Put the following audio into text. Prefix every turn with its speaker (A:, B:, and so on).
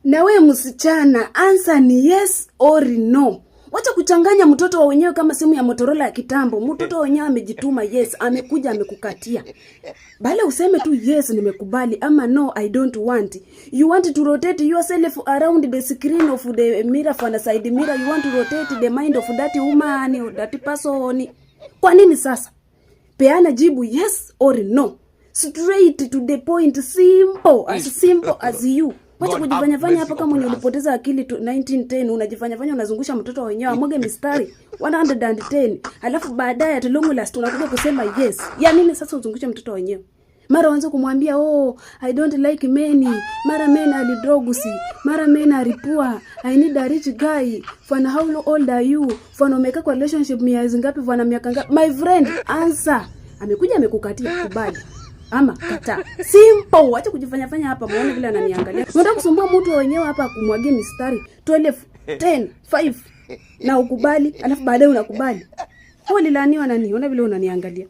A: Na we msichana, answer ni yes or no. Wacha kuchanganya mtoto wa wenyewe kama simu ya Motorola ya kitambo. Mtoto wa wenyewe amejituma, yes, amekuja amekukatia. Bale useme tu yes, nimekubali, ama no, I don't want. You want to rotate yourself around the screen of the mirror for the side mirror. You want to rotate the mind of that woman or that person. Kwa nini sasa? Peana jibu yes or no. Straight to the point, simple as simple as you. Wacha
B: God have
A: kujifanya fanya
B: mercy
A: hapa kama mwenye
B: upon us.
A: Ulipoteza akili tu 1910. Unajifanya fanya unazungusha mtoto wa wenyewe amwage mistari 110, alafu baadaye at long last unakuja kusema yes. Ya nini sasa uzungushe mtoto wa wenyewe? Mara uanze kumwambia, "Oh, I don't like men," mara men are drugs, mara men are poor, I need a rich guy. Fana, how old are you? Fana, umekaa kwa relationship miezi ngapi? Fana, miaka ngapi? My friend, answer. Amekuja amekukatia, kubali ama kataa. Simple. Acha kujifanya fanya hapa, muone vile ananiangalia. Unataka kusumbua mtu wa wenyewe hapa kumwagia mistari 12, 10, 5 na ukubali, alafu baadaye unakubali. Wewe ulilaaniwa nani? Ona vile unaniangalia.